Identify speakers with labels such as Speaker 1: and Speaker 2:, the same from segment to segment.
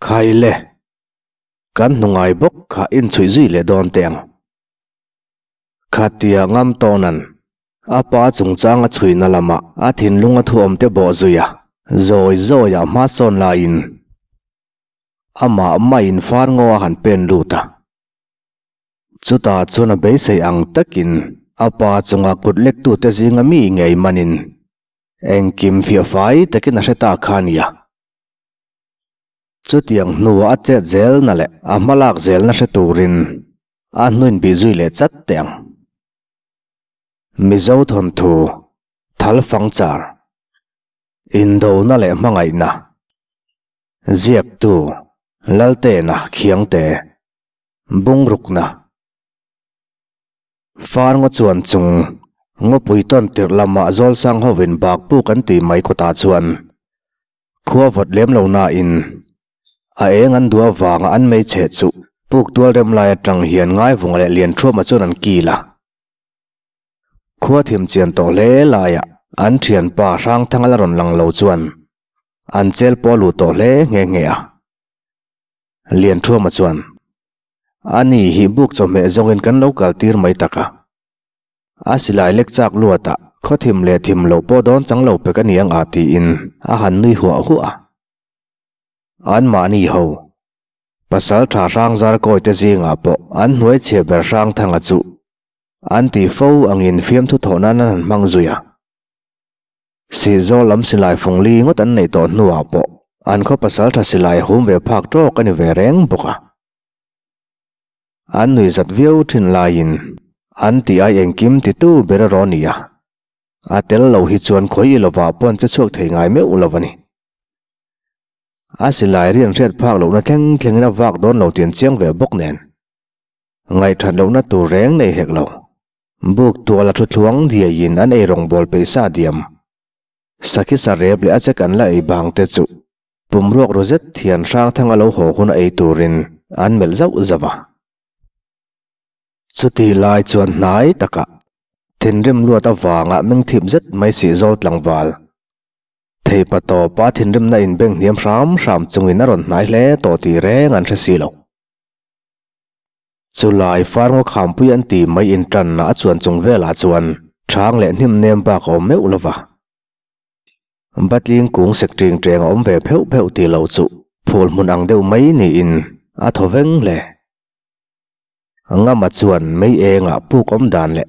Speaker 1: Khai le, kan hnu ngai bawk kha inchhuih zui leh dawn teh ang. Khatia ngam tawnan a pa chungchang a chhuihna lamah a thinlung a thuawm te bawh zui a, zawi zawi ah hma sawn laiin amah maiin far ngaw a han pen lut a. Chutah chuan a beisei ang takin a pa chunga kut lektute zinga mi ngei manin engkim fiah fai takin a hre ta kha a nia. Chutiang hnuah a chet zelna leh a hmalak zelna hre turin a hnuin bih zui leh chat teh ang. Mizo thawnthu, Thal fangchar, Indona leh hmangaihna, Ziaktu, Laltena Khiangte, Bungrukna, Farngaw chuan chung ngawpui tawn tirh lamah Zawlsang hovin Bakpu kan tih mai kawtah chuan Khua vawt lem lo nain a eng an duh avanga an mei cheh chu puk tual rem lai atang hian Ngaivunga leh Lianthuama chuan an kil a. Khua thim chian tawh hle laiah an thianpa Hrangthanga la rawn lang lo chuan an chel pawh a luh tawh hle nghe nghe a. Lianthuama chuan, Ani hi buk chawhmeh zawngin kan lo kal tir mai tak a. A silai lek chak luatah khaw thim leh thim loh pawh dawn chang lo pek a ni ang a tiin a han nui huah huah a. Anmahni ho, pasal tha hrang zar kawi te zingah pawh an hnuai chhia ber hrang thanga chu an ti fo angin fiamthu thawh nan an han hmang zui a. Sihzawl lam silai fung li ngawt an neih tawh hnuah pawh an khaw pasal tha silai hum ve phak tawk a ni ve reng bawk a. An nui zat viau thin laiin an tih ai engkim titu ber erawh a ni a, a tel lo hi chuan khawi i lovah pawh an che chhuak thei ngai meuh lo a ni. A silai rian hriat phak lohna thleng thlengin a vak dawn lo tih an chiang ve bawk nen, ngaihthat lohna tur reng nei hek lo. Buk tual a thu thluang diaiin an ei rawngbawl peihsa diam. Sakhi sa rep leh a che kan la ei bang te chu Pumruak ru zet thian hrang thang a lo haw hun a ei turin an melh zauh zauh a. Chuti lai chuan hnai takah thinrim luat avanga mengthip zet mai sih zawl tlangval. Theipa tawpa thinrimna inbeng hniam hram hram chungin a rawn hnai hle tawh tih reng an hre si lo. Chulai farngaw khampui an ti mai intanna a chuan chung velah chuan chhang leh hnim nem bak a awm meuh lo va. Batling kung sek ṭing ṭeng a awm ve pheuh pheuh tih lo chu phul hmun ang deuh mai niin a thaw veng hle. Ngama chuan mei engah puk awm dan leh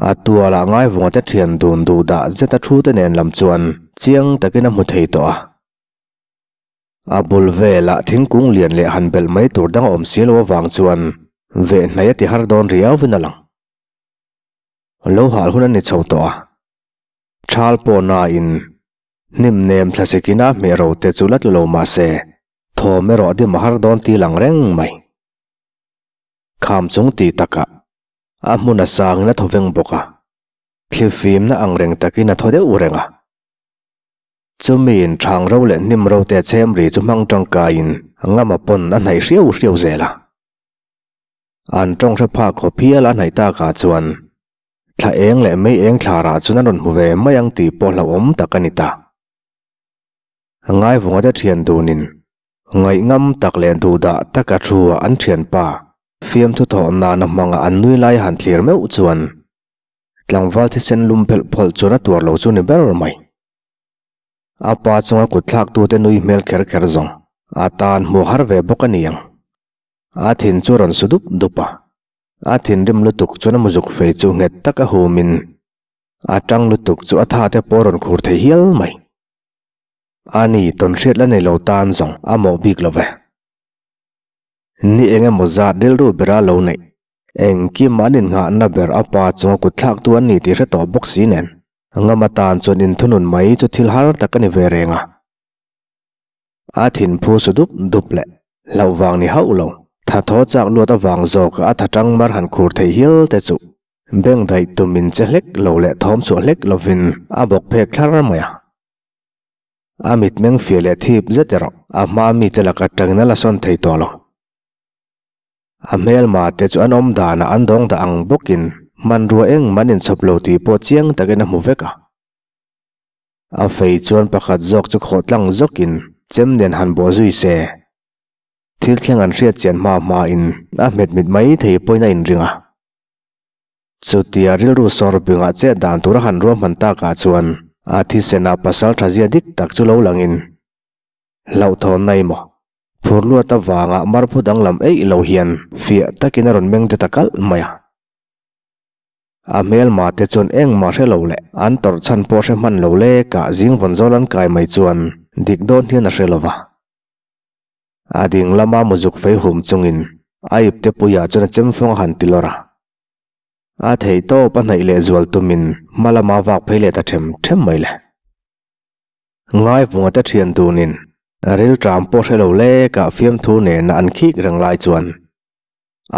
Speaker 1: a tualah ngaivunga te ṭhian dun duh dah zet a thu te nen lam chuan chiang takin a hmu thei tawh a. A bul velah thingkung lian leh han belh mai tur dang a awm si lo avang chuan vehhnai a ti har dawn riauvin a lang. Lo hal hun a ni chho tawh a. Thal pawh nain hnim nem thlasikin a hmeh ro te chu la tlu lo mah se, thawm erawh dim a har dawn ti lang reng mai. Kham chung ti takah a hmun a sangin a thaw veng bawk a, thlifimna ang reng takin a thaw deuh reng a. Chumiin thang ro leh hnim ro te chhem ri chu hmang tangkaiin ngama pawn a hnaih hriau hriau zel a. An tawng hre phak khawp hial a hnaih takah chuan Thla eng leh mei eng thlarah chuan an rawn hmu ve mai ang tih pawh hlauhawm tak a ni ta. Ngaivunga te thian dunin ngaihngam tak leh duhdah taka thu a an thianpa fiamthu thawh nana hmanga an nui lai han thlir meuh chuan tlangval thisen lum phelh phawlh chuan a tuar lo chu ni ber mai. A pa chunga kut thlaktute nui hmel kher kher zawng a tan hmuh har ve bawk a ni ang. A thin chu a rawn su dup dup a. A thinrim lutuk chuan a muzuk fei chu nghet tak a humin a tang lutuk chu a tha te pawh a rawn khur thei hial mai. A ni tawnhriat la nei lo tan zawng a mawh bik lo ve. Ni eng emaw zat rilru bera lo neih, engkim an innghahna ber a pa chunga kut thlaktu an ni tih hre tawh bawk si nen, ngam atan chuan inthunun mai chu thil har tak a ni ve reng a. A thinphu su dup dup leh hlauh vang ni hauh lo. Tha thaw chak luat avang zawk a tha tang mar han khur thei hial te chu beng daih tumin che hlek lo leh thawm chhuah hlek lovin a bawk phek thlar mai a. A mitmeng fiah leh thip zet erawh a hma mite laka tangin a la sawn thei tawh lo. A hmelma te chu an awm danah an dawng dah ang bawkin hmanrua engmah an inchhawp lo tih pawh chiang takin a hmu vek a. A fei chuan pakhat zawk chu khawh tlang zawkin chem nen han bawh zui se. Thil thleng an hriat chian hma hma in a hmet mit mai thei pawhin a inring a. Chutia rilru sawr bingah chet dan tur a han ruahman takah chuan a thisen ah pasal tha zia dik tak chu lo langin hlauhthawn na emaw phur luat avanga marphu danglam eih lo hian fiah takin a rawn meng te ta kalh mai a. A hmelma te chuan engmah hre lo leh an tawrh chhan pawh hre hman lo lekah zing vawn zawl an kai mai chuan dik dawn hian a hre lo va. A ding lama muzuk fei hum chungin a ipte puiah chuan a chemfawng a han ti lawr a. A theih tawp a hnaih leh zual tumin hma lama vak phei leh ta them them mai le. Ngaivunga te thian dunin rilṭam pawh hre lo lekah fiamthu nena an khik reng lai chuan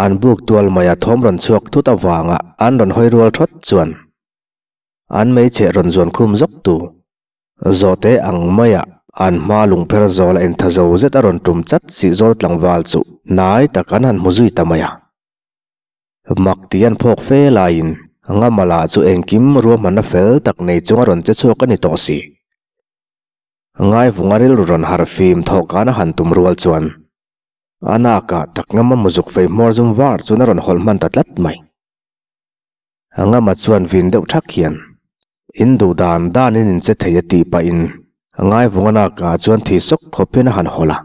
Speaker 1: an buk tual maia thawm rawn chhuak thut avanga an rawn hawi rual thawt chuan an hmeichhe rawn zuan khum zawk tu Zawhte ang maia an hma lungpher zawl a intha zo zet a rawn tum chat sih zawl tlangval chu hnai tak an han hmu zui ta mai a. Mak tih an phawk fe laiin Ngamala chu engkim ruahmanna fel tak nei chung a rawn che chhuak a ni tawh si. Ngaivunga rilru rawn harh fim thawhkan a han tum rual chuan a nakah tak ngama muzuk fei hmawr zum var chuan a rawn hawlh hman ta tlat mai. Ngama chuan vin deuh thak hian, In duh dan danin in che thei a tih pahin Ngaivunga nakah chuan thi sawk khawp hian a han hawlh a.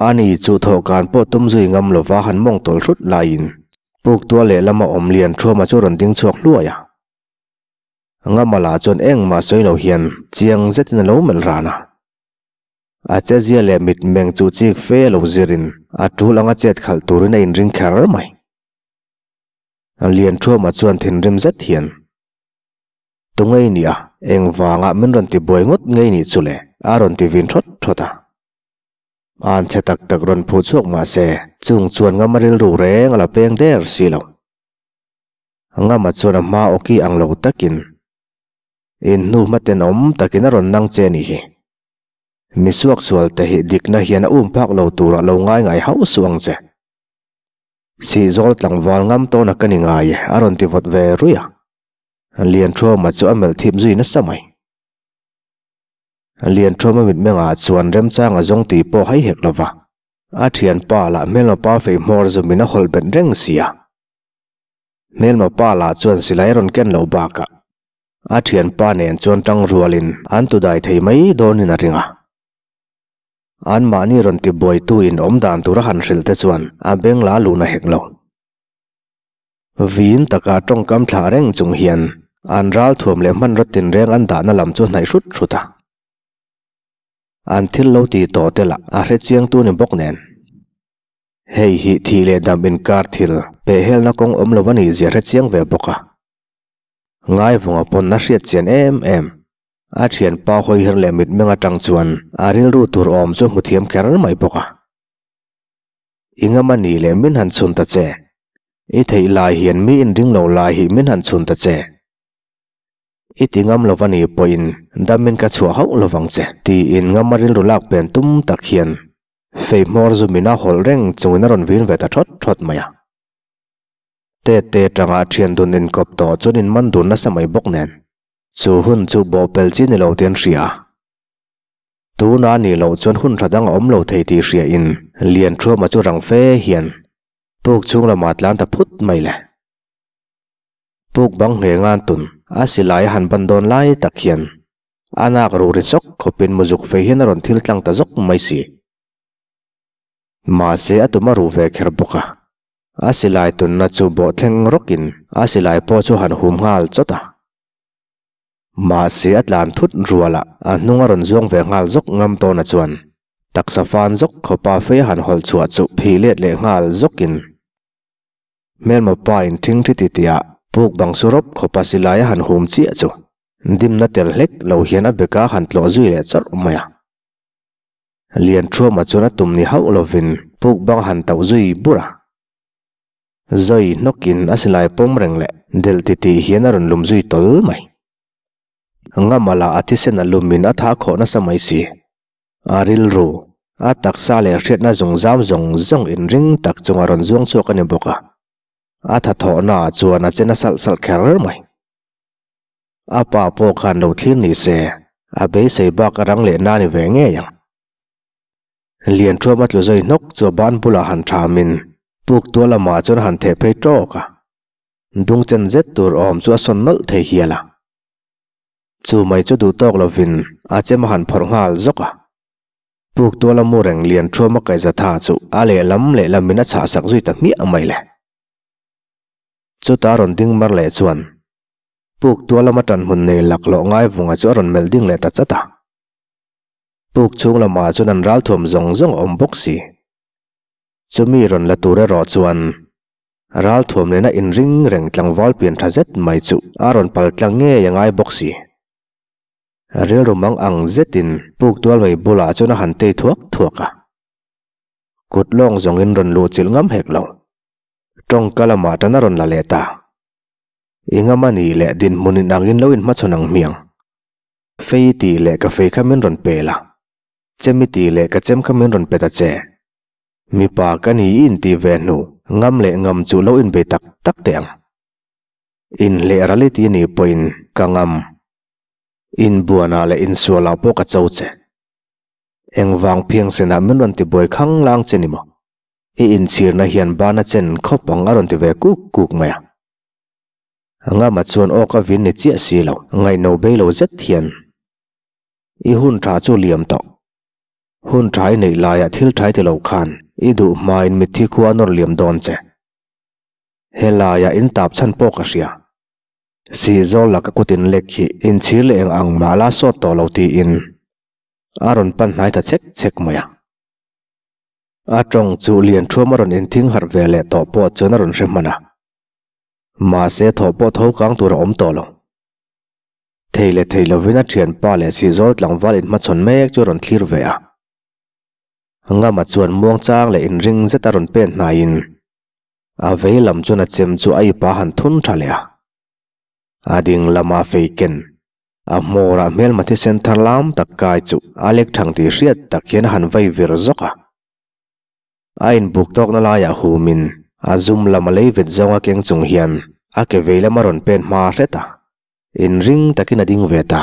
Speaker 1: Ani chu thawhkan pawh tum zui ngam lova han mawng tawlh hrut laiin puk tual lehlama awm lian thuama chu rawn ding chhuak hluai a. Ngama lah chuan engmah sawi lo hian chiang zetin a lo melh ran a. A chezia leh mitmeng chu chik fe a lo zirin a tul anga chet khalh turin a inring kher mai. Lianthuama chuan thinrim zet hian, Tu ngei nia, engvanga min rawn ti buai ngawt ngei nih chu le? a rawn ti vin thawt thawt a. An chhe tak tak rawn phuh chhuak mah se, chung chuan Ngama rilru reng a la peng der si lo. Ngama chuan a hma awki ang lo takin, In hnu hma tenawm takin a rawn nang che nih hi. Misuak sual te hi dikna hian a um phak lo turah lo ngai ngai hauh suh ang che. Sihzawl tlangval ngam tawna ka ni ngai e, a rawn ti vawt ve ruih a. Lianṭhuama chu a melh thip zui nasa mai. Lianṭhuama mitmengah chuan remchang a zawng tih pawh hai hek lo va, a ṭhianpa lah hmelma pa fei hmawr zumin a hawlh bet reng si a. Hmelma pa lah chuan silai a rawn ken loh bakah a ṭhianpa nen chuan ṭang rualin an tudai thei mai dawnin a ring a. Anmahni rawn ti buaitu in awm dan tur a han hrilh te chuan a beng la luh na hek lo. Vin taka tawngkam thlah reng chung hian an ral thuam leh hmanraw tinreng an dahna lam chu hnaih hrut hrut a. An thil lo ti tawh te lah a hre chiangtu ni bawk nen. Hei hi thih leh dam inkar thil pehhelna kawng awm lo a nih zia hre chiang ve bawk a. Ngaivunga pawn a hriat chian em em. A thianpa hawiher leh mitmeng atang chuan a rilru tur awm chu hmu thiam kher mai bawk a. I ngam a nih leh min han chhun ta che. I theih lai hian mi inring lo lai hi min han chhun ta che. I ti ngam lo va nih pawhin damin ka chhuah hauh lovang che tiin ngam a rilru lak pen tum tak hian fei hmawr zumin a hawlh reng chungin a rawn vin ve ta thawt thawt mai a. Tete tanga thian dun inkawp tawh chuan inman dun nasa mai bawk nen. Chu hun chu bawhpel chi ni lo te an hria. Tuna nih loh chuan hun tha dang a awm lo thei tih hria in Lianthuama chu rang fe hian puk chhung lamah tlan ta phut mai le. Puk bang hle ngan tun a silai a han ban dawn lai tak hian a nak ruh ri chawk khawpin muzuk fei hian a rawn thil tlang ta zawk mai si. Mahse a tum a ruh ve kher bawk a. A silai tunna chu bawh thleng rawkin a silai pawh chu han hum nghal chawt a. Mahse a tlan thut rualah a hnung a rawn zuang ve nghal zawk ngam tawna chuan taksa fan zawk khawpa fei a han hawlh chhuah chu phih let leh nghal zawkin hmelma pa in thing thi ti tihah puk bang su rawp khawpa silai a han hum chiah chu dimna tel hlek lo hian a beka han tlawh zui leh chawrh mai a. Lianthuama chuan a tum ni hauh lovin puk bang han tauh zui bur a. Zawi hnawkin a silai pawm reng leh delh titih hian a rawn lum zui tawl mai. Ngama lah a thisen a lumin a tha khawh nasa mai si. A rilru, a taksa leh hriatna zung zam zawng zawng inring tak chunga rawn zuang chhuak a ni bawk a. A tha thawhnaah chuan a che na salh salh kher mai. A pa pawh khan lo thlir ni se, a beisei bak a rang leh na ni ve ngei ang. Lianṭhuama tlu zui hnawk chu a ban bulah han ṭhamin puk tual lamah chuan a han theh phei ṭawk a. Dungchen zet tur awm chu a sawn nawlh thei hial a. Chu mai chu duh tawk lovin a chem a han phawrh nghal zawk a. Puk tuala mu reng Lianṭhuama kaihzatha chu a lehlam lehlamin a chhahsak zui ta hmiah mai le. Chuta rawn ding mar leh chuan puk tual lama ṭanhmun nei laklawh ngai vunga chu a rawn melh ding leh ta chat a. Puk chhung lamah chuan an ralthuam zawng zawng a awm bawk si. Chumi rawn la tur erawh chuan ralthuam nena inring reng tlangval pian tha zet mai chu a rawn pal tlang ngei a ngai bawk si. Rilru mang ang zetin puk tual mai bulah chuan a han tei thuak thuak a. Kut lawng zawngin rawn luh chilh ngam hek lo. Tawngka lamah tan a rawn la leh ta. I ngam a nih leh dinhmun in angin lo inhmachhawn ang hmiang. Fei i tih leh ka fei kha min rawn pe la. Chem i tih leh ka chem kha min rawn pe ta che. Mipa ka ni i intih ve hnu, ngam leh ngam chu lo inbei tak tak teh ang. Inhleh ral i ti nih pawhin ka ngam. Inbuanah leh insualah pawh ka cho che. Engvang phiangsenah min rawn tibuai khanglang che ni maw? I inchhirna hian bana chen khawp ang a rawn ti ve kuk kuk mai a. Ngama chuan aw ka vin ni chiah si lo, ngaihno bei lo zet hian i hun tha chu liam tawh. Hun tha i neih laiah thil tha i ti lo khan i duh hmain mitthi khua a nawr liam dawn che. Helaiah in tap chhan pawh ka hria. Sihzawl laka kutin lek hi inchhir leh eng ang mah la sawt tawh lo tiin a rawn pan hnai ta chek chek mai a. A tawng chu Lianṭhuam a rawn inthing harh ve leh tawh pawh chuan a rawn hre hman a. Mahse thawh pawh tho kang tur a awm tawh lo. Thei leh thei lovin a thianpa leh Sihzawl tlangval inhmachhawn mek chu a rawn thlir ve a. Ngama chuan muangchang leh inring zet a rawn pen hnaiin a vei lam chuan a chem chu a ipa han thun tha leh a. A ding lama fei ken A hmawrah hmelma thisen thar lam tak kai chu a lek thang tih hriat tak hian a han vai vir zawk a. A inbuk tawkna laiah humin a zum lam a lei vet zawnga keng chung hian a ke vei lam a rawn pen hma hret a, inring takin a ding ve ta.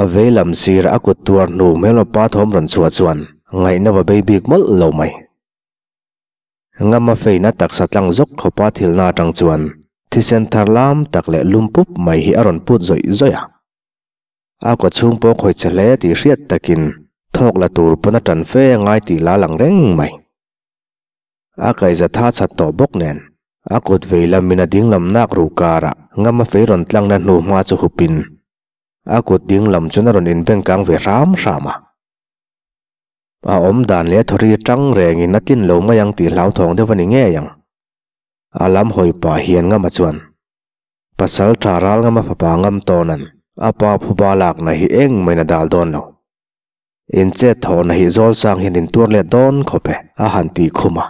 Speaker 1: A vei lam sirah a kut tuar hnu hmelma pa thawm rawn chhuah chuan ngaihna va bei bik mawlh lo mai. Ngama feina taksa tlang zawk khawpa thilna atang chuan thisen thar lam tak leh lum pup mai hi a rawn put zawih zawih a. A kaw chhung pawh khawi che hle tih hriat takin thawk la tur pawn a tan fe a ngai tih la lang reng mai. A kaihza tha chat tawh bawk nen a kut vei lamin a ding lam nak ru karah Ngama fei rawn tlangna hnu hma chu hupin a kut ding lam chuan a rawn inbengkang ve hram hram a. A awm dan leh a thawri atang rengin a tlin lo mai ang tih hlauthawng deuh a ni ngei ang. A lam hawi pah hian Ngama chuan, Pasal tha ral Ngama fapa ngam tawnan a pa phuba lakna hi eng main a dal dawn lo. In chet thawhna hi zawl sang hian in tuar let dawn khawp e, a han tih khum a.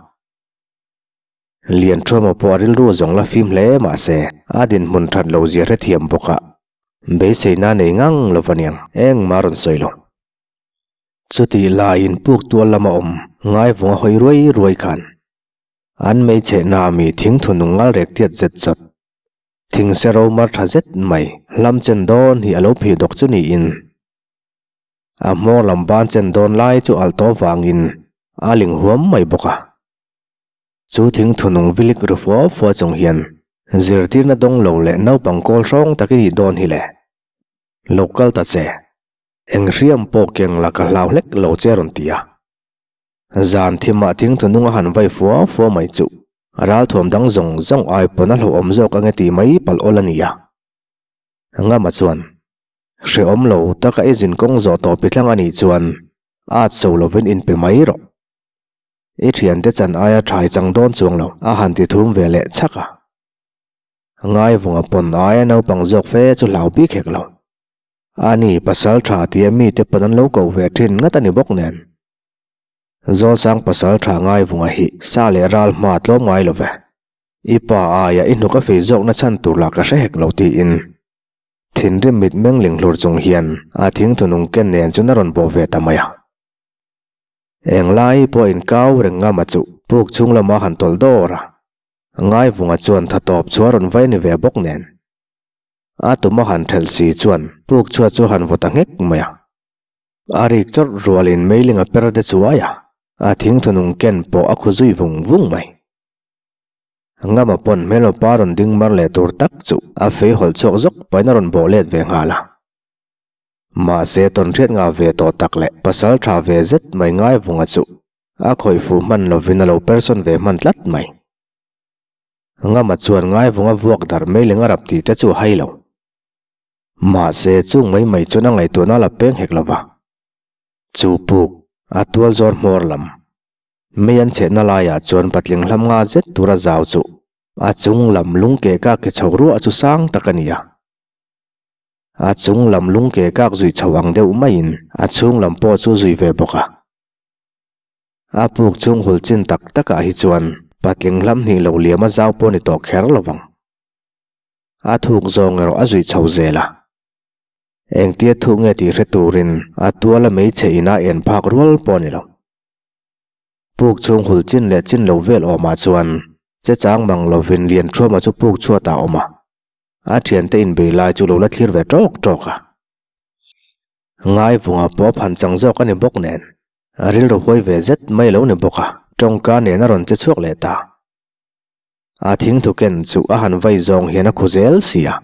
Speaker 1: Lianṭhuama pawh a rilru zawng la fim hle mah se a dinhmun that lo zia hrethiam bawk a, beiseina nei ngang lo va niang engmah a rawn sawi lo. Chutih laiin puk tual lama awm ngaivunga hawi ruai ruai khan an hmeichhe hna mi thing thunung ngal rek tiat zet zawt, thing se ro mar tha zet mai hlam chen dawn hi a lo phih dawk chu niin a hmawr lam ban chen dawn lai chu alh tawh vangin a ling huam mai bawk a. Chu thing thunung vilik ru fua fua chung hian zirtirna dawng lo leh naupang kawl hrawng tak i nih dawn hi le. Lo kal ta che. Eng hriam pawh keng la ka hlau hlek lo che a rawn ti a. Zan thimah thingthu nung a han vai fua fua mai chu ralthuam dang zawng zawng ai pawn a hlauhawm zawk ange tih mai palh awl a ni a. Ngama chuan, Hrehawm lo taka i zin kawng zawh tawh pi tlang a nih chuan at so lovin inpe mai rawh. I thiante chan aia thai chang dawn chuang lo a han ti thum ve leh chhak a. Ngaivunga pawn aia naupang zawk fe chu hlau bik hek lo. Ani pasal tha tia mite pawn an lo koh ve thin ngat a ni bawk nen. Zawlsang pasal tha Ngaivunga hi sa leh ral hma tlawm ngai lo ve. I pa aia i hnuk a fei zawkna chhan tur lah ka hre hek lo tiin thinrim mit meng ling hlur chung hian a thingthunung ken nen chuan a rawn bawh ve ta mai a. Englai pawh inkau reng ngama chu puk chhung lama han tawlh dawr a. Ngaivunga chuan tha tawp chu a rawn vai ni ve bawk nen. A tum a han thelh si chuan puk chhuat chu a han vaw ta nghek mai a. A rik chawrh rualin meiling a per te chuai a, a thingthu nung ken pawh a khu zui vung vung mai. Ngama pawn hmelma pa rawn ding mar leh tur tak chu a fei hawlh chhuak zawk pahin a rawn bawh let ve nghal a. Mahse tawnhriat ngah ve tawh tak leh pasal tha ve zet mai ngai vunga chu a khawih fuh hman lovin a lo persawn ve hman tlat mai. Ngama chuan ngai vunga vuak darh meiling a rap tih te chu a hai lo. Mahse chung mai mai chuan a ngaihtuahna a la peng hek lo va. Chu puk a tual zawr hmawr lam mei an chhehna laiah chuan patling hlam nga zet tura zau chu a chung lam lung ke kak ke chho ruah chu sang tak a ni a. A chung lam lung ke kak zui chho ang deuh maiin a chhung lam pawh chu zui ve bawk a. A puk chung hul chin tak takah hi chuan patling hlam hnih lo liam a zau pawh ni tawh kher lo vang. A thuk zawng erawh a zui chho zel a. Engtia thuk nge tih hre turin a tuala hmeichhe ina en phak rual pawh a ni lo. Puk chhung hul chin leh chin lo vel awmah chuan che chang mang lovin Lianthuama chu puk chhuatah a awm a. A thiante inbei lai chu lo la thlir ve tawk tawk a. Ngaivunga pawh phan chang zawk a ni bawk nen, a rilru huai ve zet mai lo ni bawk a, tawngka nen a rawn che chhuak leh ta. A thingthu ken chu a han vai zawng hian a khu zel si a.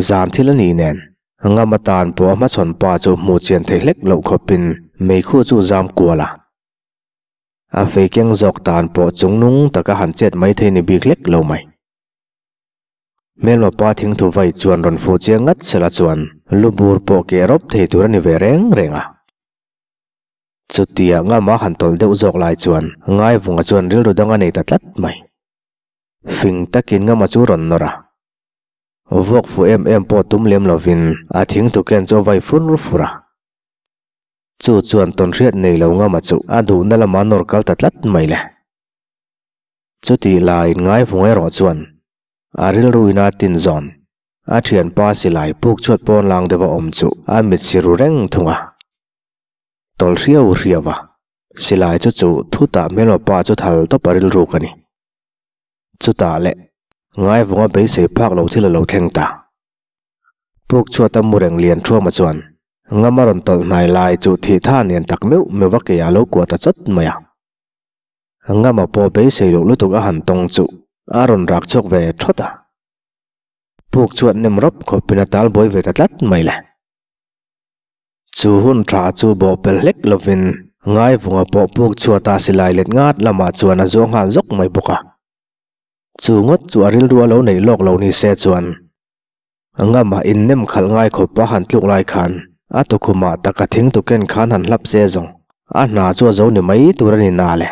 Speaker 1: Zan thil a nih nen, ngam atan pawh a hmachhawn pa chu hmuh chian thei hlek loh khawpin meikhu chu zam kual a. A fei keng zawk tan pawh chungnung taka han chet mai thei ni bik hlek lo mai. Hmelma pa thingthu vai chuan rawn fuh chiang ngat sela chuan lu bur pawh keh rawp thei tur a ni ve reng reng a. Chutia ngama han tawlh deuh zawk lai chuan Ngaivunga chuan rilru dang a nei ta tlat mai. Fing takin ngama chu rawn nawr a. Vuak fuh em em pawh tum lem lovin a thingthu ken chu a vai fur fur a. Chu chuan tawnhriat nei lo ngama chu a duhna lama nawr kal ta tlat mai le. Chutih laiin Ngaivung erawh chuan a rilru ina tin zawn a thianpa silai puk chhuat pawn lang deuha awm chu a mit si ru reng thung a. Tawlh hriau hriau a, silai chu chu thutah hmelma pa chu thal tawp a rilru ka ni. Chutah leh Ngaivunga beisei phak lo thil a lo thleng ta. Puk chhuata mu reng lian thuama chuan ngam a rawn tawlh hnai lai chu thih tha nen tak meuh meuh a kei a lo kuah ta chawt mai a. Ngama pawh beisei loh lutuk a han tawng chu a rawn rak chhuak ve thawt a. Puk chuan nem rawp khawpin a tal buai ve ta tlat mai le. Chu hun tha chu bawh pel hlek lovin Ngaivunga pawh puk chhuata silai let ngat lamah chuan a zuang nghal zawk mai bawk a. Chu ngawt chu a rilru a lo neih lawk lo ni se chuan Ngama innem khalh ngai khawp a han tluk lai khan a tukhumah taka thingtu ken khan han hlap se zawng a hna chu a zo ni mai tur a ni na le.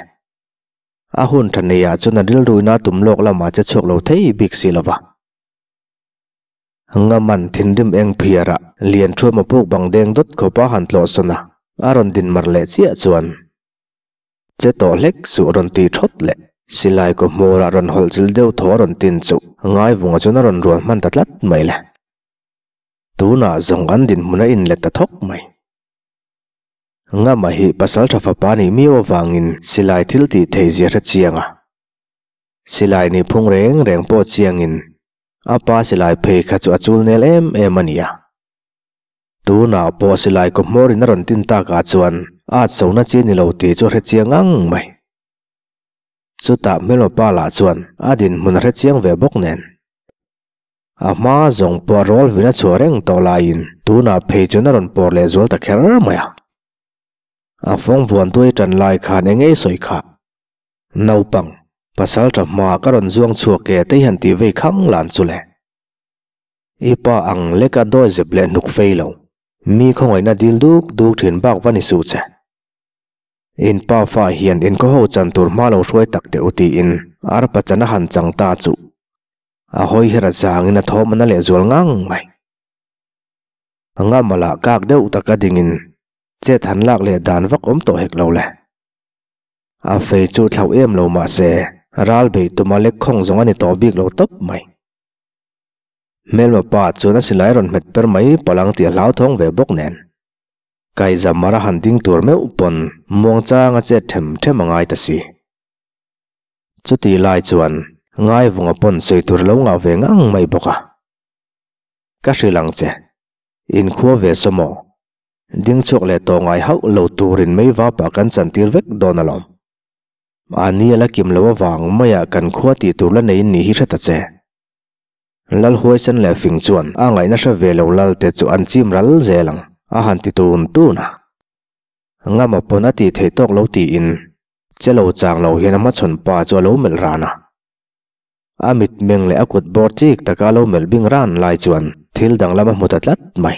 Speaker 1: A hun tha neiah chuan a rilruina tum lawk lamah che chhuak lo thei bik si lo va. Ngaman thinrim eng phiarah Lianthuama puk bang deng dawt khawp a han tlawhsawn a, a rawn din mar leh chiah chuan Che tawh hlek suh rawn ti thawt leh silai kaw hmawrah rawn hawlh chil deuh thaw a rawn tin chuh Ngaivunga chuan a rawn rual hman ta tlat mai le. Tunah zawng an dinhmun a inlet ta thawk mai. Ngama hi pasal tha fapa nih miau avangin silai thil tih thei zia hre chiang a. Silai nih phung reng reng pawh chiangin a pa silai phei kha chu a chul nel em em a ni a. Tunah pawh silai kaw hmawrin a rawn tin takah chuan a chona chi ni lo tih chu a hre chiang ang mai. Chutah hmelma pa lah chuan a dinhmun a hre chiang ve bawk nen. A hma zawng pawh a rawl vin a chhuah reng tawh laiin tunah phei chuan a rawn pawr leh zual ta kher mai a. A fawng vuan tuai tan lai khan eng ei sawi kha. Naupang, pasal tha hmaa ka rawn zuang chhuak e te hian tih vei khang lan chu le. I pa ang leka dawi zep leh hnuk fei lo. Mi khawngaihna dil duk duk thin bak va ni suh che. In pa fa hian in khaw ho chan tur hma lo hruai tak teh u tiin arpa chan a han chang ta chuh. A hawi her a zangin a thawm a na leh zual ngang mai. Ngama lah kak deuh taka dingin chet han lak leh dan vak awm tawh hek lo le. A fei chu thlauh em lo mah se ral bei tuma lek khawng zawng a ni tawh bik lo tawp mai. Hmelma pa chuan a silai rawn hmet per mai palang tih a hlauthawng ve bawk nen. Kaiza mara han ding tur meuh pawn muangchang a chet them them a ngai ta si. Chutih lai chuan Ngaivunga pawn sawi tur lo ngah ve ngang mai bawk a. Ka hrilh ang che. Inkhua ve saw maw? Ding chhuak leh tawh ngai hauh lo turin mei vapah kan chantir vek dawn alawm. Mahni a la kim lo avang maiah kan khua tih tur la neiin ni hi hre ta che. Lal huaisen leh fing chuan a ngaihna hre ve lo lal te chu an chim ral zel ang, a han ti tun tun a. Ngama pawn a tih theih tawk lo tiin che lo chang lo hian a hmachhawn pa chu a lo melh ran a. A mitmeng leh a kut bawr chik taka a lo melh bing ran lai chuan thil danglam a hmu ta tlat mai.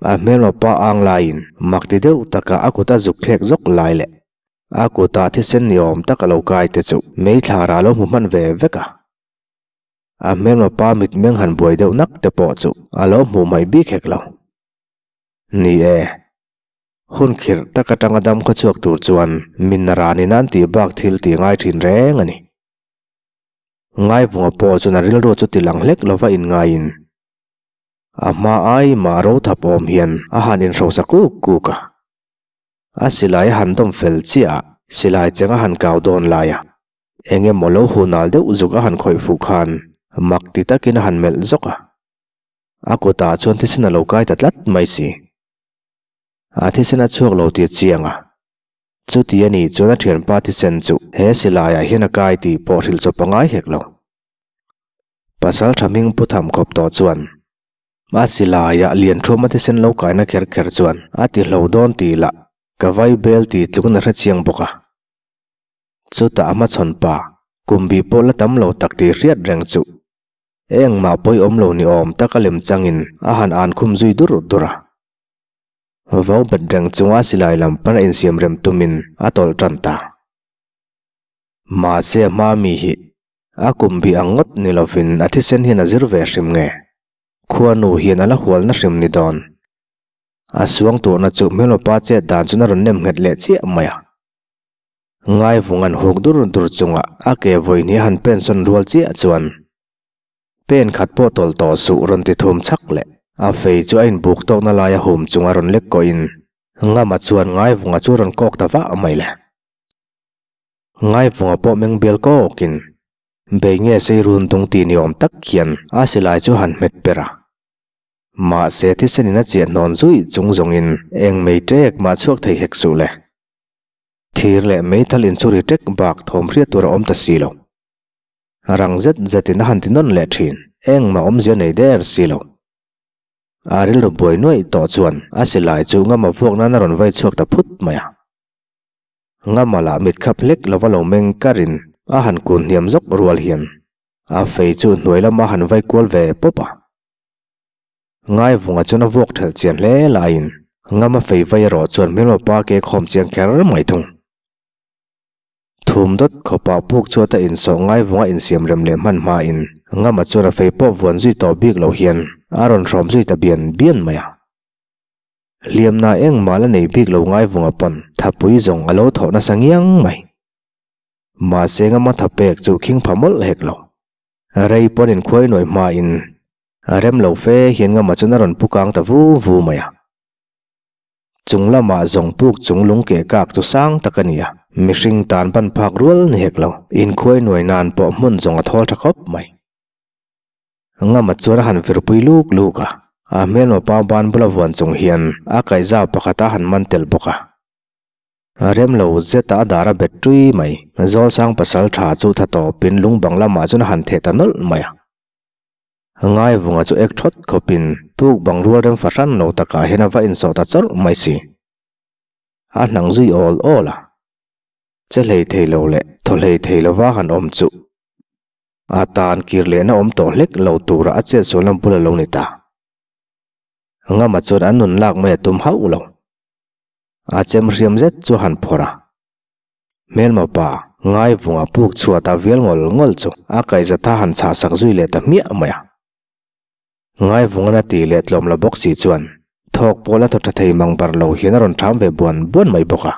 Speaker 1: A hmelma pa ang laiin mak ti deuh taka a kut a zuk thlek zawk lai leh a kutah thisen ni awm tak a lo kai te chu meithlarah a lo hmu hman ve vek a. A hmelma pa mitmeng han buai deuh nak te pawh chu a lo hmuh mai bik hek lo. Ni e, hun khirh tak atanga dam khaw chhuak tur chuan min ranin an tih bak thil tih ngai thin reng a ni. Ngaivunga pawh chuan a rilru chu ti lang hlek lova inngaiin A hma ai mah ro thap awm hian a han inhrosa kuk kuk a. A silai a han dawm fel chiah a, silai cheng a han kau dawn lai a, eng emaw lo hunal deuh zuk a han khawih fuh khan mak ti takin a han melh zawk a. A kutah chuan thisen a lo kai ta tlat mai si. A thisen a chhuak lo tih a chiang a. Chuti a nih chuan a thianpa thisen chu he silaiah hian a kai tih pawh hrilh chawp a ngai hek lo. Pasal tha hming pu tham khawp tawh chuan a silaiah lian thuam a thisen lo kaina kher kher chuan a ti hlo dawn tih lah ka vai bel tih tluk na hre chiang bawk a. Chutah a hmachhawn pa kum bih pawh la tam lo tak tih hriat reng chu engmah pawi awm lo ni awm tak a lem changin a han an khum zui dur dur a. Vau bet reng chunga silai lam pan a insiam rem tumin a tawlh tan ta. Mahse a hma mi hi A kum bih ang ngawt ni lovin a thisen hian a zir ve hrim nge? Khuanu hian a la hualna hrim ni dawn. A suang turna chu hmelmapa chet dan chuan a rawn nem nghet leh chiah mai a. Ngaivung an huk dur dur chunga a ke vawi hnih a han pen sawn rual chiah chuan pen khat pawh tawlh tawh suh rawn ti thum chhak leh a fei chu a inbuk tawkna laia hum chunga rawn lek kawhin Ngama chuan Ngaivunga chu a rawn kawk ta vah mai le. Ngaivunga pawh meng bial kawkin bei nge sei run tung tih ni awm tak hian a silai chu han hmet ber a. Mahse thisenin a chiah hnawn zui chung zawngin eng mei ṭek mah chhuak thei hek suh le. Thir leh meithal inchuri ṭek bak thawm hriat tur a awm ta si lo. Rang zet zetin a han ti nawn leh ṭhin, engmah awmzia nei der si lo. A rilru buai nuaih tawh chuan a silai chu ngama vuak nan a rawn vai chhuak ta phut mai a. Ngamala mit khap hlek lova lo meng karin a han kun hniam zawk rual hian a fei chu hnuai lama han vai kual ve pawp a. Ngaivunga chuan a vuak thelh chian hle laiin Ngama fei vai erawh chuan hmelma pa ke khawm chiang kher mai thung. Thum dawt khawpah puk chhuata insawh Ngaivunga insiam rem leh hman hmain Ngama chuan a fei pawh vuan zui tawh bik lo hian a rawn hrawm zui ta bian bian mai a. Hliamna engmah la nei bik lo ngaivunga pawn thapui zawng a lo thawh nasa ngiang mai. Mahse ngama tha pek chu khing pha mawlh hek lo. Rei pawn inkhuai nuai hmain a rem lo fe hian ngama chuan a rawn pu kang ta vu vu mai a. Chung lamah zawng puk chung lung keh kak chu sang tak a ni a, mihring tan pan phak rual ni hek lo. Inkhuai nuai nan pawh hmun zawng a thawl tha khawp mai. Ngama chuan a han virpui luk luk a, a hmelma pa ban bula vuan chung hian a kaihza pakhat a han man tel bawk a. Rem lo zeta a dar a bet ṭui mai, Zawlsang pasal ṭha chu tha tawpin lung bang lamah chuan a han theh ta nawlh mai a. Ngaivunga chu ek ṭhawt khawpin puk bang rual rem fahran lo takah hian a va insawh ta chawrh mai si. A hnang zui awl awl a, che hlei thei lo leh thaw hlei thei lova han awm chu. A tan kir lehna awm tawh hlek lo tura a chetsualna bul a lo ni ta. Ngama chuan an nun lak mai a tum hauh lo. A chem hriam zet chu a han phawrh a. Hmelma pa Ngaivunga puk chhuat a vial ngawl ngawl chu a kaihzatha han chhah sak zui leh ta hmiah mai a. Ngaivungan a tih leh tlawm la bawk si chuan thawk pawl a thaw tha thei mang bar lo hian a rawn ṭham ve buan buan mai bawk a.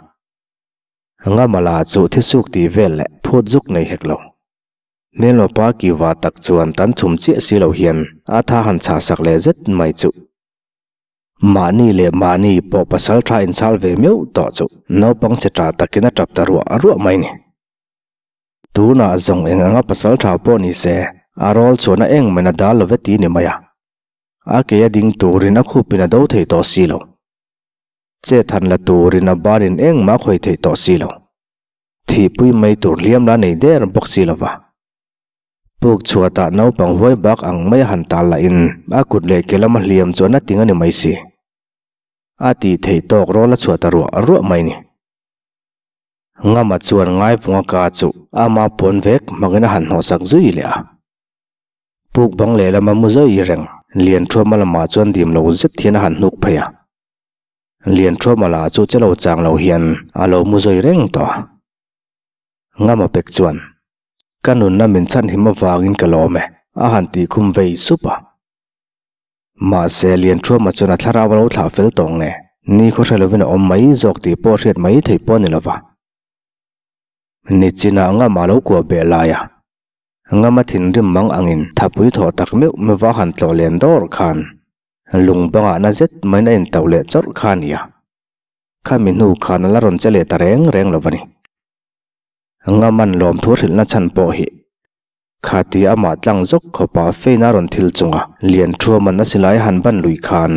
Speaker 1: Ngamala chu thisuk tih vel leh phut zuk nei hek lo. Hmelma pa kiva tak chuan tan chhum chiah si lo hian a tha han chhah sak leh zet mai chuh. Mahni leh mahni pawh pasal tha inchhal ve meuh tawh chu naupang che tha takin a tap ta ruah ruah mai ni. Tunah zawng eng anga pasal tha pawh ni se a rawl chhuahna eng main a dal lo ve ti ni mai a. A ke a ding turin a khupin a do thei tawh si lo. Chet han la turin a banin engmah a khawih thei tawh si lo. Thihpui mai tur hliam la nei der bawk si lo va. Puk chhuatah naupang huai bak ang mai a han tal lahin a kut leh ke lama hliam chuan a ting a ni mai si. A tih theih tawk rawl a chhuah ta ruah ruah mai ni. Ngama chuan Ngaivunga ka chu ama pawn vek hmangin a han hnawhsak zui leh a. Puk bang lehlama mu zui reng Lianṭhuama lamah chuan dim lo zet hian a han hnuk phei a. Lianṭhuama lah chu che lo chang lo hian a lo mu zui reng tawh a. Ngama pek chuan, Ka nunna min chhanhim avangin ka lawm e, a han tih khum vei sup a. Mahse, Lianṭhuama chuan a thlarau a lo thlah fel tawh nge, ni khaw hre lovin a awm mai zawk tih pawh hriat mai theih pawh a ni lova. Nichinah Ngama lo kuah beh lai a. Ngama thinrim mang angin thapui thawh tak meuh meuha han tlawh len dawr khan lung bangah na zet maiin a intauh leh chawrh kha a ni a. Khami hnu khan a la rawn che leh ta reng reng lo a ni. Ngaman lawmthu hrilhna chhan pawh hi Khati amah tlang zawk khawpa feina rawn thil chunga lian thuaman a silai han ban lui khan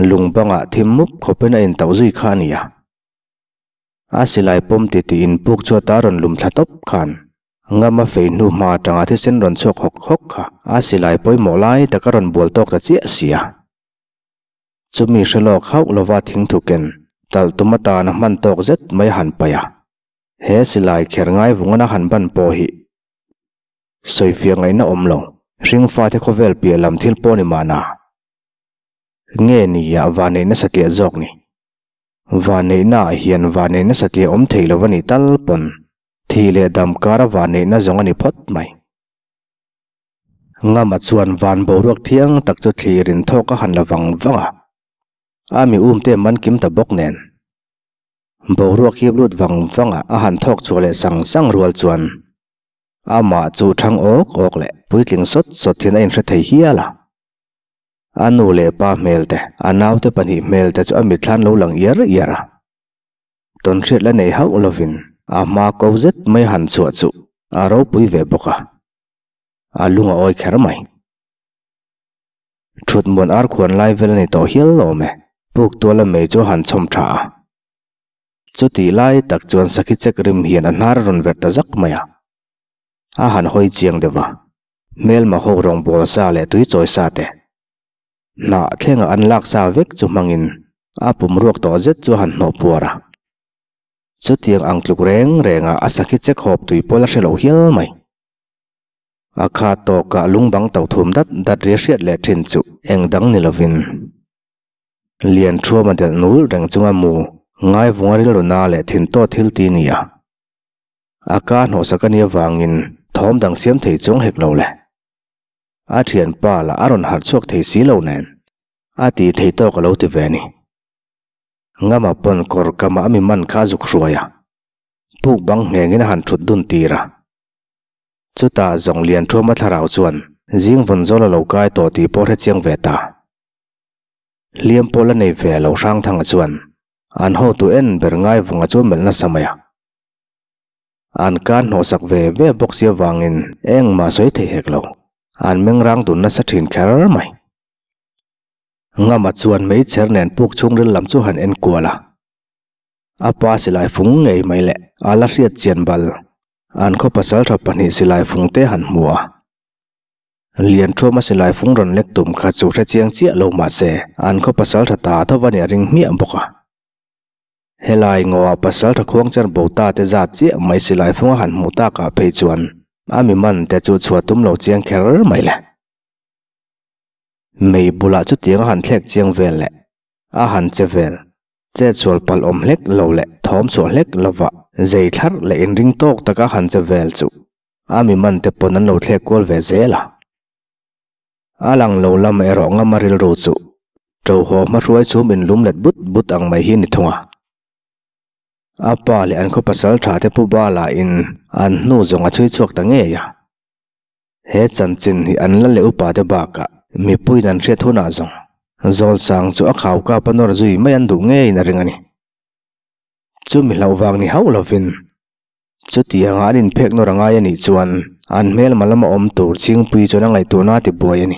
Speaker 1: lung bangah thim mup khawpin a intauh zui kha a ni a. A silai pawm titi in puk chhuata rawn lum thla tawp khan ngama fei hnu hma atanga thisen rawn chhuak hawk hawk kha a silai pawimawh lai taka rawn bual tawk ta chiah si a. Chumi hre lawk hauh lova thingthu ken talh tum atana hman tawk zet mai a han paih a. He silai kher ngai vungan a han ban pawh hi sawifiah ngaihna awm lo, hringfate khawvel piah lam thil pawh ni mahna. Nge ni ah vanneihna satliah zawk ni? Vanneihna ah hian vanneihna satliah awm thei lo a nih tal pawn thi leh dam kara vanneihna zawng a ni phawt mai. Ngama chuan van boruak thiang tak chu thlirin thawk a han la vang vang a, a mi umte man kim ta bawk nen. Boruak hip lut vang vang a a han thawk chhuah leh sang sang rual chuan amah chu thang awk awk leh puitling sawt sawt hian a inhre thei hial a. A nu leh pa hmel te, a naute pahnih hmel te chu a mitthlan lo lang iar iar a. Tawnhriat la nei hauh lovin a hma ko zet mai han chhuah chu a ropui ve bawk a, a lung a awi kher mai. Thutmuan ar khuan lai vel a ni tawh hial lawm e, puk tuala mei chu a han chhawm tha a. Chutih lai tak chuan sakhi chek rim hian a hnar a rawn verh ta zak mai a. A han hawi chiang deuh a, hmelma ho rawngbawl sa leh tui chawi sa te hnah thlenga an lak sa vek chu hmangin a pum ruak tawh zet chu a han hnawh puar a. Chutiang ang tluk reng renga a sakhi chek hawp tui pawl a hre lo hial mai. A kha tawkah lungbang to thum dat dat ria hriat leh thin chu eng dang ni lovin lian thuama delh nul reng chunga mu ngai vunga rilru na leh thin tawt thil ti ni a. A ka hnawhsak a nih avangin thawm dang siam thei chuang hek lo le. A thianpa lah a rawn harh chhuak thei si lo nen a tih thei tawk a lo ti ve a ni. Ngama pawn kawr kamah a mi man kha a zuk hruai a, puk bang nghengin a han thut dun tir a. Chutah zawng lian thuama thlarau chuan zing vawn zawl a lo kai tawh tih pawh hre chiang ve ta. Hliam pawh la nei ve lo Hrangthanga chuan an hotu en ber ngai vunga chu melh nasa mai a. An kan hnawhsak ve ve bawk si avangin engmah sawi thei hek lo, an meng rang dun nasa thin kher mai. Ngama chuan meichher nen puk chhungril lam chu han en kual a. A pa silai fung ngei mai leh a la hriat chian bal An khaw pasal tha pahnih silai fung te han hmu a. Lianṭhuama silai fung rawn lek tum kha chu hre chiang chiah lo mah se an khaw pasal tha ta tho va nih a ring hmiah bawk a. Helai ngaw-ah pasal tha khuangcher bo ta te zat chiah mai silai fung a han hmuh takah phei chuan a mi man te chu chhuah tum lo chiang kher mai le. Mei bulah chutiang a han thlek chiang vel leh a han che vel. Chet sual palh awm hlek lo leh thawm chhuah hlek lova zei thlarh leh inring tawk taka han che vel chu a mi man te pawn an lo thlek kual ve zel a. A lang lo lam erawh ngama rilru chu ṭo haw hmahruai chhum inlum let but but ang mai hi ni thung a. A pa leh an khaw pasal ṭha te pu ba lahin an hnu zawng a chhui chhuak ta ngei a. He chanchin hi an la leh upa te bakah mipuiin an hriat hunah zawng Zawlsang chu a khau kap a nawr zui mai an duh ngeiin a ring a ni. Chumi hlauh vang ni hauh lovin chutianga an inphek nawr a ngai a nih chuan an hmelma lama awm tur chhingpui chuan a ngaihtuahna a ti buai a ni.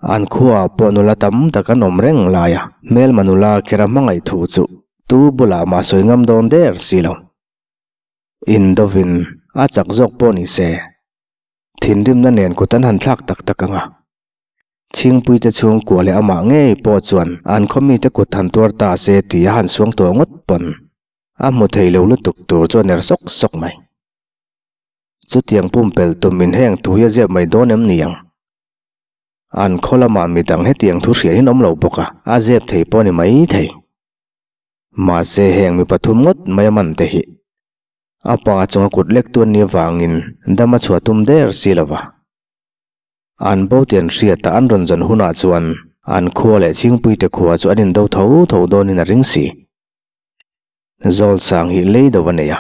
Speaker 1: An khuaah pawh nula tam tak an awm reng lai a, hmelma nula kher a hmangaih thu chu tu bulah mah sawi ngam dawn der si lo. Indovin a chak zawk pawh ni se, thinrimna nen kut an han thlak tak tak ang a. Chhingpuite chhungkua leh amah ngei pawh chuan an khaw mite kut han tuar ta se tih a han suang tawh ngawt pawn a hmu thei lo lutuk tur chu a ner sawk sawk mai. Chutiang pumpelh tum in heng thu hi a ziak mai dawn em ni ang? An khaw lamah midang hetiang thu hria in awm lo bawk a, a zep thei pawh a ni mai thei. Mahse heng mi pathum ngawt mai a man te hi a pa chunga kut lek tu an nih avangin dam a chhuah tum der si lo va. An bo tih an hriat a an rawn zawn hunah chuan an khua leh Chhingpuite khua chu an indo tho tho dawnin a ring si. Zawlsang hi lei do a nei a,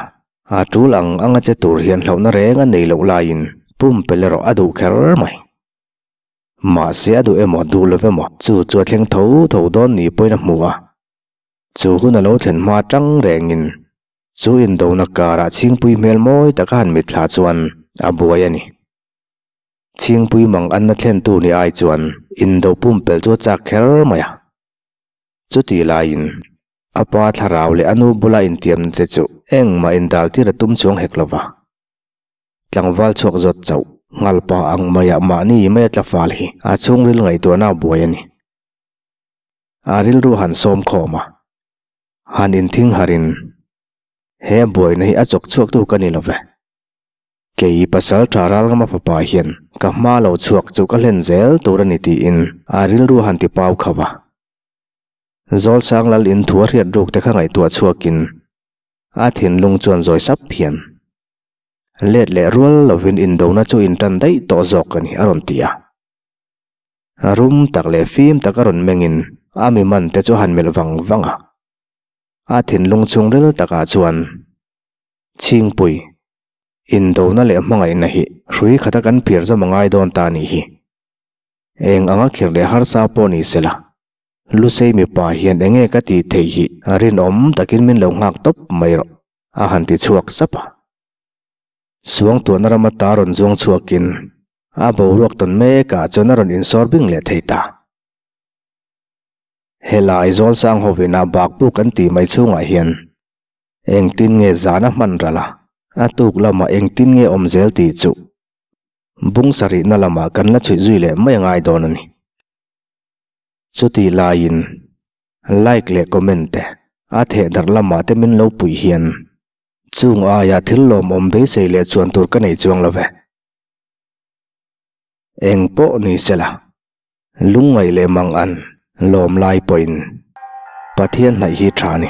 Speaker 1: a tul ang anga che tur hian hlauhna reng a nei loh laiin pumpelh erawh a duh kher mai. Mahse a duh emaw duh lo emaw chu chu a thleng tho tho dawn ni pawhin a hmu a. Chu hun a lo thlen hma tang rengin chu indona karah chhingpui hmel mawi taka han mitthla chuan a buai a ni. Chhingpui mang anna thlentu ni ai chuan indo pumpelh chu a chak kher mai a. Chutih laiin a pa thlarau leh a nu bula intiamna te chu engmah indaltir a tum chuang hek lo va. Tlangval chhuak zawt chauh, nghalpa ang maiah mahni mai a tla fal hi a chhungril ngaihtuahna a buai a ni. A rilru han sawm khawm a, han inthing harin, He buaina hi a chawk chhuaktu ka ni lo ve. Kei pasal tha Ralngama fapa hian ka hma lo chhuak chu ka hlen zel tur a ni tiin a rilru han ti pau khauh a. Zawlsang lal in thu a hriat ruk te kha ngaihtuah chhuakin a thinlung chuan zawi sap hian let leh rual lovin indona chu intan daih tawh zawk a ni a rawn ti a. Rum tak leh fim tak a rawn mengin a mi man te chu a han melh vang vang a. A thinlung chhungril takah chuan Chhingpui, indona leh hmangaihna hi hrui khata kan phir zawm a ngai dawn ta a nih hi. Eng anga khirh leh harsa pawh ni sela. Lusei mipa hian enge ka tih theih hi rinawm takin min lo nghak tawp mai rawh, a han ti chhuak sap a. Suangtuahna rama ta rawn zuang chhuakin a boruak tawn mekah chuan a rawn insawr bing leh thei ta. Helai Zawlsang hovina bakbuk an tih mai chhungah hian engtin nge zan a hman ral a, a tuk lamah engtin nge awm zel tih chu bung sarihna lamah kan la chhuih zui leh mai a ngai dawn a ni. Chutih laiin like leh comment te a theh darh lamah te min lo puih hian chung aia thil lawmawm beisei leh chuan tur ka nei chuang lo ve. Eng pawh ni sela, lungngaih leh mang an lawm lai pawhin Pathian hnaih hi tha a ni.